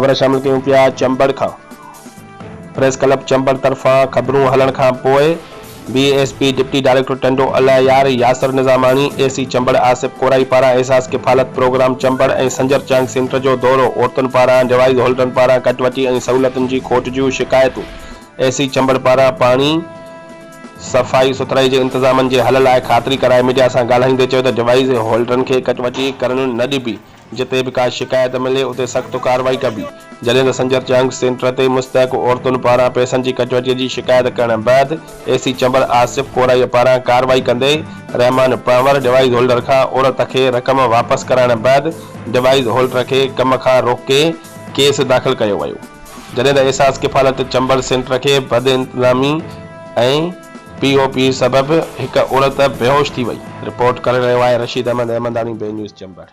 خبر شامل ڪيون پيا چمبڙ کان پريس ڪلب چمبڙ طرفان خبرون هلڻ کان پوء B S P deputy director Tando Allahyar Yasir Nizamani, A C Chambar Asif Korai پاران احساس ڪفالت پروگرام چمبڙ ۽ سنجر چانگ سينٽر جو دورو، عورتن پاران ڊوائيز هولڊرن پاران ڪٽوتي ۽ سهولتن جي کوٽ جون شڪايتون، اي سي چمبڙ پاران پاڻي، صفائي سٿرائي جي انتظامن جي حل لاء خاطري ڪرائي ميڊيا سان ڳالهائيندي چيو ته ڊوائيز هولڊرن کي ڪٽوتي ڪرڻ نه ڏبي، جتي به ڪا شڪايت ملي اتي سخت ڪارروائي ڪبي، جڏهن ته سنجر چانگ سينٽر تي مستحق عورتن پاران پئسن جي ڪچوٽي جي شڪايت ڪرڻ بعد اي سي چمبڙ آصف ڪورائي پاران ڪارروائي ڪندي رحمان پنهور ڊوائيز هولڊر کان عورت کي رقم واپس ڪرائڻ بعد ڊوائيز هولڊر کي ڪم کان روڪي ڪيس داخل ڪيو ويو، جڏهن ته احساس ڪفالت چمبڙ سينٽر کي بدانتظامي ۽ پي او پي سبب هڪ عورت بيهوش ٿي وئي. رپورٽ ڪري رهيو آهي رشيد احمد احمداڻي بي نيوز چمبڙ.